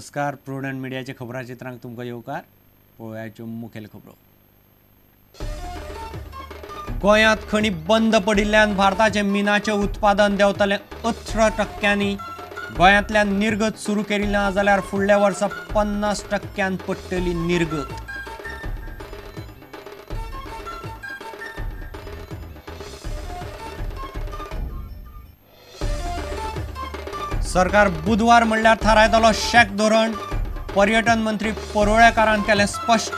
नमस्कार, प्रुडंट मिडियाच्या खबराचित्रांक तुमकां येवकार. पळोवयाच्यो मुखेल खबरो. गोंयांत खणी बंद पडिल्ल्यान भारताचें मिनाचें उत्पादन देंवतलें 18%. गोंयांतल्यान निर्गत सुरू केली ना जाल्यार फुडल्या वर्सा 50% पडटली निर्गत. सरकार बुधवार म्हणल्यार थारायतलो शॅक धोरण. पर्यटन मंत्री परुळेकारान केलें स्पश्ट.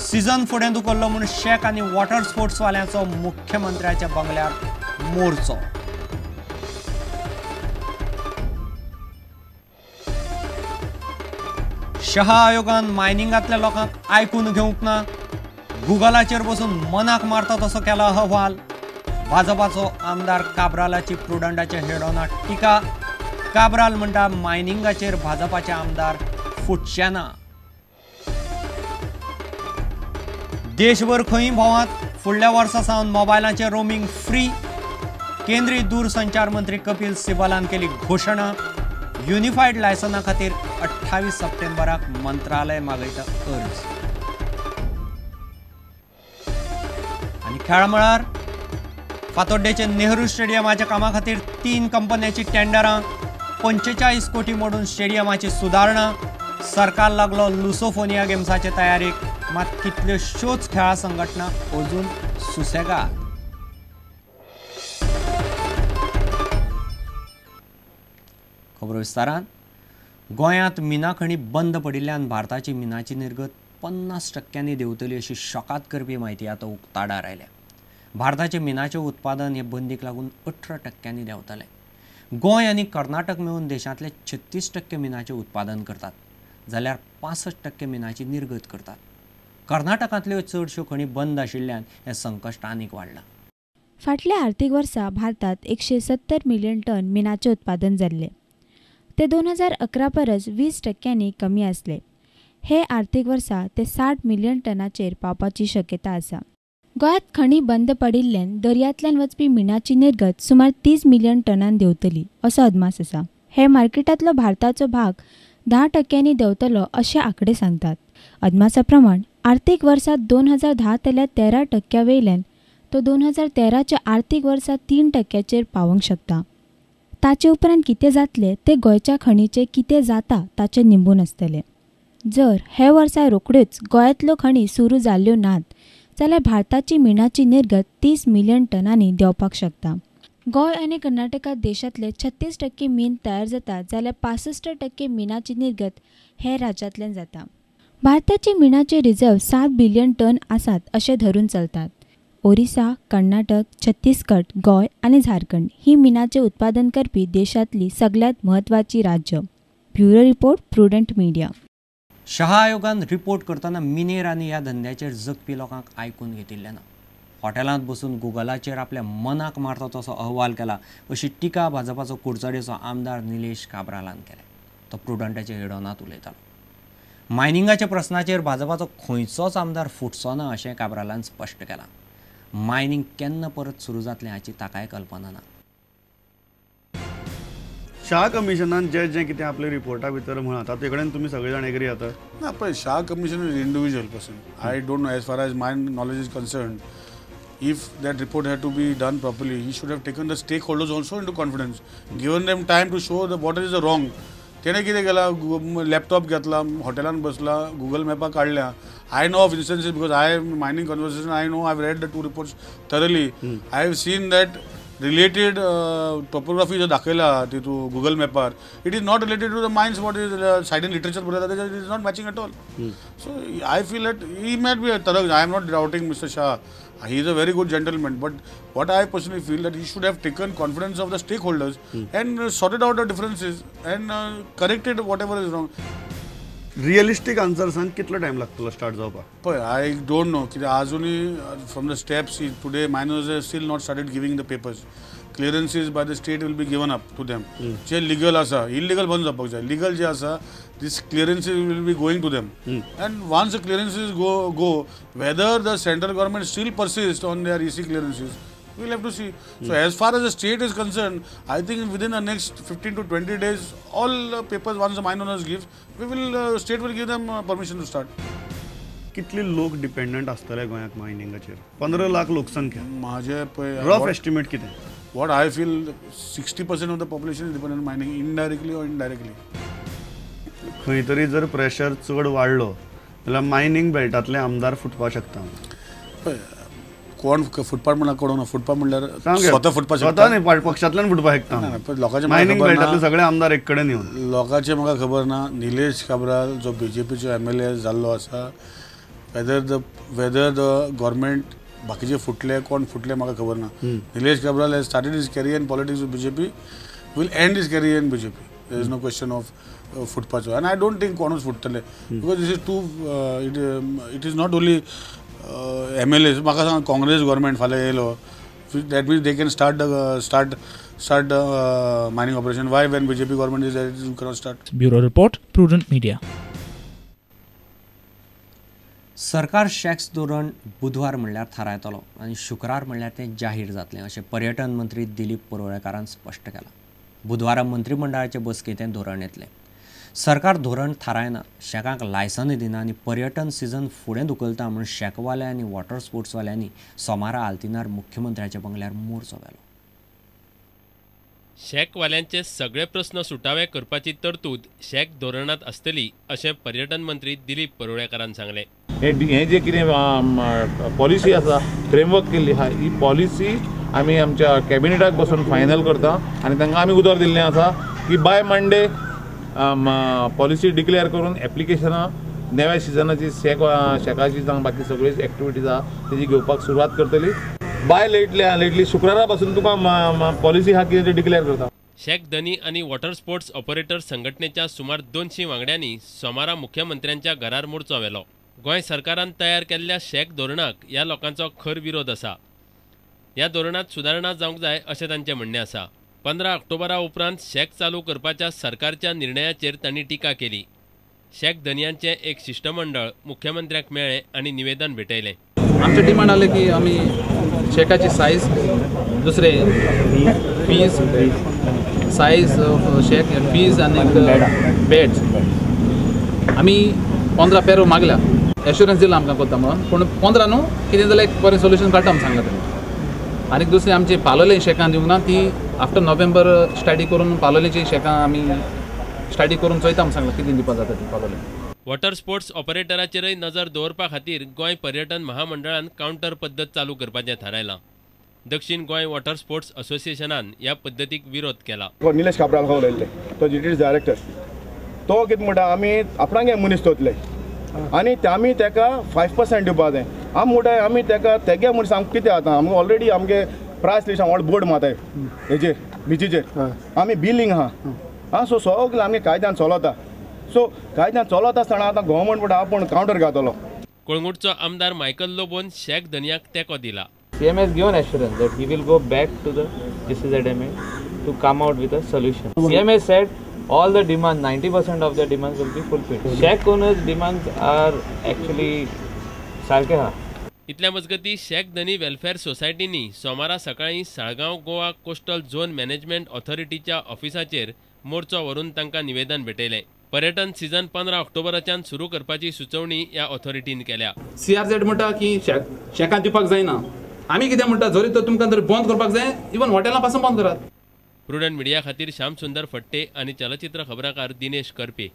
सीझन फुडें धुकल्लो म्हूण शॅक आनी वॉटर स्पोर्ट्सवाल्यांचो मुख्यमंत्र्याच्या बंगल्यार मोर्चो. शहा आयोगान मायनिंगांतल्या लोकांक आयकून घेवंक ना. गुगलाचेर बसून मनाक मारता तसो केला अहवाल. भाजपाचो आमदार काब्रालाची प्रुडंटाच्या हेडोना टिका. काब्राल म्हणटा मायनिंगाचेर भाजपाचे आमदार फुटचे ना. देशभर खंय भोंवात फुडल्या वर्सा सावन मोबायलाचें रोमिंग फ्री. केंद्रीय दूरसंचार मंत्री कपिल सिब्बलान केली घोशणा. युनिफायड लायसना खातीर 28 सप्टेंबराक मंत्रालय मागयता अर्ज. आनी खेळा मळार फातोड्डेचे नेहरू स्टेडियमाच्या कामा खातीर 3 कंपन्यांची टेंडरां. 45 कोटी मोडून स्टेडियमाची सुदारणा. सरकार लागलो लुसोफोनिया गेम्साचे तयारीक, मात कितल्योश्योच खेळां संघटना अजून सुसेगाद. खबरो विस्तारान. गोंयांत मिना खणी बंद पडिल्ल्यान भारताची मिनाची निर्गत 50% देंवतली अशी शॉकात करपी म्हायती आतां उक्ताडार आयल्या. भारताचें मिनाचें उत्पादन हे बंदीक लागून 18% देंवतलें. गोंय आनी कर्नाटक मेळून देशांतले 36% मिनाचें उत्पादन करतात जाल्यार 65% मिनाची निर्गत करतात. कर्नाटकांतल्यो चडश्यो खणी बंद आशिल्ल्यान हें संकश्ट आनीक वाडलां. फाटल्या आर्थीक वर्सा भारतांत 170 मिलियन टन मिनाचें उत्पादन जाल्लें. ते 2011 परस 20% कमी आसले. हे आर्थीक वर्सा ते 60 मिलियन टनाचेर पावपाची शक्यता आसा. गोंयांत खणी बंद पडिल्ल्यान दर्यांतल्यान वचपी मिनाची निर्गत सुमार 30 मिलियन टनान देंवतली असो अदमास आसा. हे मार्केटांतलो भारताचो भाग 10% देंवतलो अशे आंकडे सांगतात. अदमासा प्रमाण आर्थीक वर्सा 2010 तल्या 13% वयल्यान तो 2013च्या आर्थीक वर्सा 3%चेर पावोवंक शकता. ताचे उपरांत कितें जातलें तें गोंयच्या खणीचें कितें जाता ताचें निंबून आसतलें. जर हे वर्सा रोखड्योच गोंयांतल्यो खणी सुरू जाल्ल्यो नात जाल्यार भारताची मिनाची निर्गत 30 मिलियन टनांनी देंवपाक शकता. गोंय आनी कर्नाटकांत देशांतले 36% मीन तयार जाता जाल्यार 65% मिनाची निर्गत हे राज्यांतल्यान जाता. भारताचे मिनाचे रिझर्व 7 बिलियन टन आसात अशें धरून चलतात. ओरिसा, कर्नाटक, छत्तीसगड, गोंय आनी झारखंड ही मिनाचें उत्पादन करपी देशांतली सगळ्यांत म्हत्वाची राज्य. Bureau report, Prudent Media. Shah आयोगान रिपोर्ट करतना मिनेर आनी ह्या धंद्याचेर जगपी लोकांक आयकून घेतिल्लें ना. हॉटेलांत बसून गुगलाचेर आपल्या मनाक मारता तसो अहवाल केला अशी टिका भाजपाचो कुडचडेचो आमदार निलेश काब्रालान केल्या. तो प्रुडंटाच्या हेडोनांत उलयतालो. मायनिंगाच्या प्रस्नाचेर भाजपाचो खंयचोच आमदार फुटचो ना अशें काब्रालान स्पश्ट केलां. मायनिंग केन्ना परत सुरू जातलें हाची ताकाय कल्पना ना. शाह कमिशनान जे जे कितें आपल्या रिपोर्टा भितर म्हळां ताचे कडेन तुमी सगळे जाण एग्री जाता ना? पळय, Shah commission is individual person. I don't know, as far as my knowledge is concerned, if that report had to be done properly, he should have taken the stakeholders also into confidence, given them time to show the what is the wrong. तेणें कितें केलां, laptop घेतला, हॉटेलान बसला, Google मॅपाक काडल्या. I know of instances because I am mining conversation. I know, I have read the 2 reports thoroughly. I have seen that related topography जो दाखयला तितू Google मॅपार, it is not related to the mines what is cited in literature बरयता तेजेर, it is not matching at all. So I feel that he might be a thorough. I am not doubting Mister Shah, he is a very good gentleman, but what I personally feel that he should have taken confidence of the stakeholders and sorted out the differences and corrected whatever is wrong. Realistic answer सांग, कितलो time लागतलो start जावपाक? पळय, I don't know कित्याक आजुनूय from the steps today miners have still not started giving the papers. Clearances by the state will be given up to them. J legal आसा, illegal बंद जावपाक जाय. लिगल जे आसा, this clearances will be going to them. And once the clearances go, whether the central government still persist on their EC clearances, We'll have to see. So as far as the state is concerned, I think within the next 15 to 20 days, all papers once the mine owners give, we will state will give them permission to start. कितले लोक dependent आसतले गोंयांत मायनिंगाचेर? 15 लाख लोकसंख्या. म्हाजे पळय rough estimate कितें? What I feel, 60% of the population is dependent on mining, indirectly or indirectly. खंय तरी जर प्रेशर चड वाडलो जाल्यार मायनिंग बेल्टांतले आमदार फुटपाक शकता. कोण फुटपाक म्हणल्यार कोण फुटपाक म्हणल्यार स्वता फुटपाक स्वता न्ही, पक्षांतल्यान फुटपाक शकता. लोकांचे मायनिंग बेल्टांतले सगळे आमदार एक कडेन येवन लोकांचे म्हाका खबर ना. निलेश काब्राल जो बीजेपीचो MLA जाल्लो आसा, वेदर the government बाकीचे फुटले कोण फुटले म्हाका खबर ना. Nilesh Cabral has started his career in politics with BJP, will end his career in BJP. There is no question of फुटपाचो. आनी I don't think कोणूच फुटतले, because this is too it is not only MLA. म्हाका सांग, Congress government फाल्यां येयलो, that means they can start start mining operation. Why when BJP government is there you cannot start? Bureau report, Prudent Media. सरकार shacks धोरण बुधवार म्हणल्यार थारायतलो आनी शुक्रार म्हणल्यार तें जाहीर जातलें अशें पर्यटन मंत्री दिलीप परुळेकारान स्पश्ट केलां. बुधवारा मंत्रिमंडळाचे बसकेंत तें धोरण येतलें. सरकार धोरण थारायना, शॅकांक लायसनय दिना आनी पर्यटन सिजन फुडें धुकलता म्हूण शॅकवाले आनी वॉटर स्पोर्ट्सवाल्यांनी सोमारा आल्तिनार मुख्यमंत्र्याच्या बंगल्यार मोर्चो व्हेलो. शॅकवाल्यांचे सगळे प्रस्न सुटावे करपाची तरतूद शॅक धोरणांत आसतली अशें पर्यटन मंत्री दिलीप परुळेकारान सांगलें. हे जे कितें पॉलिसी आसा, फ्रेमवर्क केल्ली आसा, ही पॉलिसी आमी आमच्या कॅबिनेटाक बसून फायनल करता आनी तांकां आमी उतर दिल्लें आसा की बाय मंडे पॉलिसी डिक्लेअर करून एप्लिकेशनां नव्या सिजनाची शॅकाची जावं बाकी सगळी एक्टिविटीज आसा तेजी घेवपाक सुरवात करतली. बाय लेटली शुक्रारा पासून तुका पॉलिसी आहा कितें ते डिक्लेअर करता. शॅक धनी आनी वॉटर स्पोर्ट्स ऑपरेटर संघटनेच्या सुमार 200 वांगड्यांनी सोमारा मुख्यमंत्र्यांच्या घरार मोर्चो व्हेलो. गोंय सरकारान तयार केल्ल्या शॅक धोरणाक ह्या लोकांचो खर विरोध आसा. ह्या धोरणांत सुदारणा जावंक जाय अशें तांचें म्हणणें आसा. 15 ऑक्टोबरा उपरांत शॅक चालू करपाच्या सरकारच्या निर्णयाचेर तांणी टिका केली. शॅक धनयांचें एक शिश्टमंडळ मुख्यमंत्र्यांक मेळ्ळें आनी निवेदन भेटयलें. आमचें डिमांड आसलें की आमी शॅकाची सायज, दुसरें फीज, सायज शॅक फीज आनी बेड्स आमी 15 पेरो मागल्या. एश्युरन्स दिला आमकां करता म्हणून, पूण 15 न्हू कितें जाल्यार एक बरें सोल्युशन काडटा म्हूण सांगलां तेणी. आनी दुसरें आमची पालोलें शॅकां दिवंक ना, ती आफ्टर नोव्हेंबर स्टडी करून पालोलेची शॅकां आमी स्टडी करून चोयता म्हूण सांगलां कितें दिवपा जाता ती पालोलें. वॉटर स्पोर्ट्स ऑपरेटराचेरय नजर दवरपा खातीर गोंय पर्यटन महामंडळान कावंटर पद्दत चालू करपाचें थारायलां. दक्षिण गोंय वॉटर स्पोर्ट्स असोसिएशनान ह्या पद्दतीक विरोध केला. निलेश काब्राल हो उलयल्ले, तो जीटीसी डायरेक्टर, तो कितें म्हणटा आमी आपणागे मनीस दवरतले आनी आमी ताका 5% दिवपा जाय. आमी म्हणटा आमी ताका तेगे मनीस आमकां कितें आतां आमकां ऑलरेडी आमगे प्रायस लिस्ट व्हड बोर्ड मारताय हेजेर बिचीचेर, आमी बिलींग आहा आं, सो सगळें आमगे कायद्यान चलता. सो कायद्यान चलत आसतना आतां गव्हर्मेंट म्हणटा आपूण कावंटर घातलो. कळंगूटचो आमदार मायकल लोबोन शॅक धनयाक तेंको दिला. CM has given assurance that he will go back to the GCZMA to come out with a solution. CM has said all the demands, 90% of the demands will be fulfilled. Shack owners' demands are actually सारखे हा. इतल्या मजगती shack धनी welfare सोसायटींनी सोमारा सकाळीं Saligao Goa coastal zone management ऑथॉरिटीच्या ऑफिसाचेर मोर्चो व्हरून तांकां निवेदन भेटयलें. पर्यटन सीझन 15 ऑक्टोबराच्यान सुरू करपाची सुचोवणी ह्या ऑथॉरिटीन केल्या. CRZ म्हणटा की शॅकां दिवपाक जायना. आमी कितें म्हणटा, जरी तर तुमकां जर बंद करपाक जाय, इवन हॉटेलां पासून बंद करात. प्रुडंट मिडिया खातीर श्याम सुंदर फट्टे आनी चलचित्र खबराकार दिनेश करपे.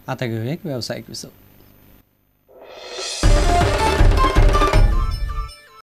आता घेऊया एक व्यावसायिक विसव.